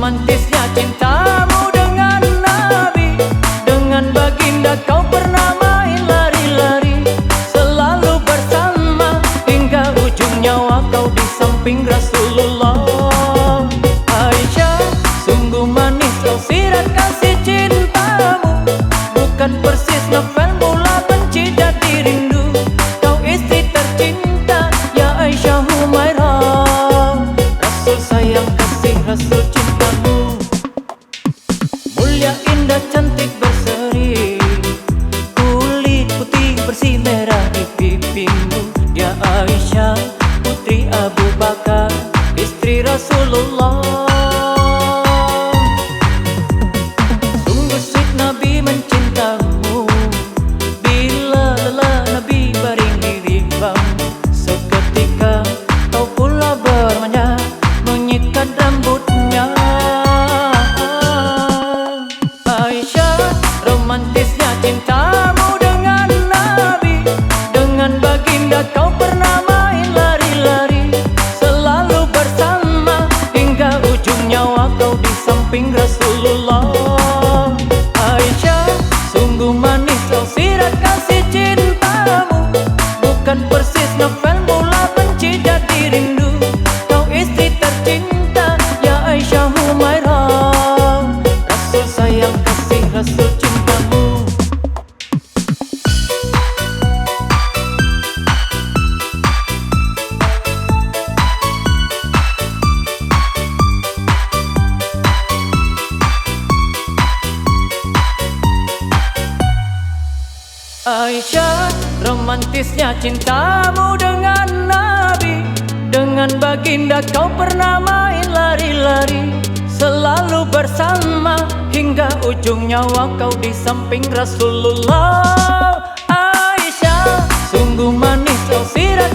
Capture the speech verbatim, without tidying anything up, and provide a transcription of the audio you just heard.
Romantisnya cintamu dengan Nabi, dengan baginda kau pernah main lari-lari, selalu bersama hingga ujung nyawa kau di samping Rasulullah. Aisyah, sungguh manis kau sirat kasih cintamu, bukan persis novel mula benci jadi rindu. Kau istri tercinta, ya Aisyah Humairah. Rasul sayang kasih, Rasul cintamu. Mulia indah cantik berseri, kulit putih bersih merah di pipimu. Ya Aisyah, putri Abu Bakar, istri Rasulullah. Sungguh sweet Nabi mencintamu. Bila lelah Nabi baringin rimbang, seketika kau pula bermanja menyikat rambutnya. Aisyah, romantisnya cintamu dengan Nabi, dengan baginda kau pernah main lari-lari, selalu bersama hingga ujung nyawa kau di samping Rasulullah. Aisyah, sungguh manis kau sirat kasih cintamu, bukan persis novel mula benci jadi rindu. Kau istri tercinta, ya Aisyah Humairah. Rasul sayang kasih, Rasul cintamu. Aisyah, romantisnya cintamu dengan Nabi, dengan baginda kau pernah main lari-lari, selalu bersama hingga ujung nyawa kau di samping Rasulullah. Aisyah, sungguh manis kau sirat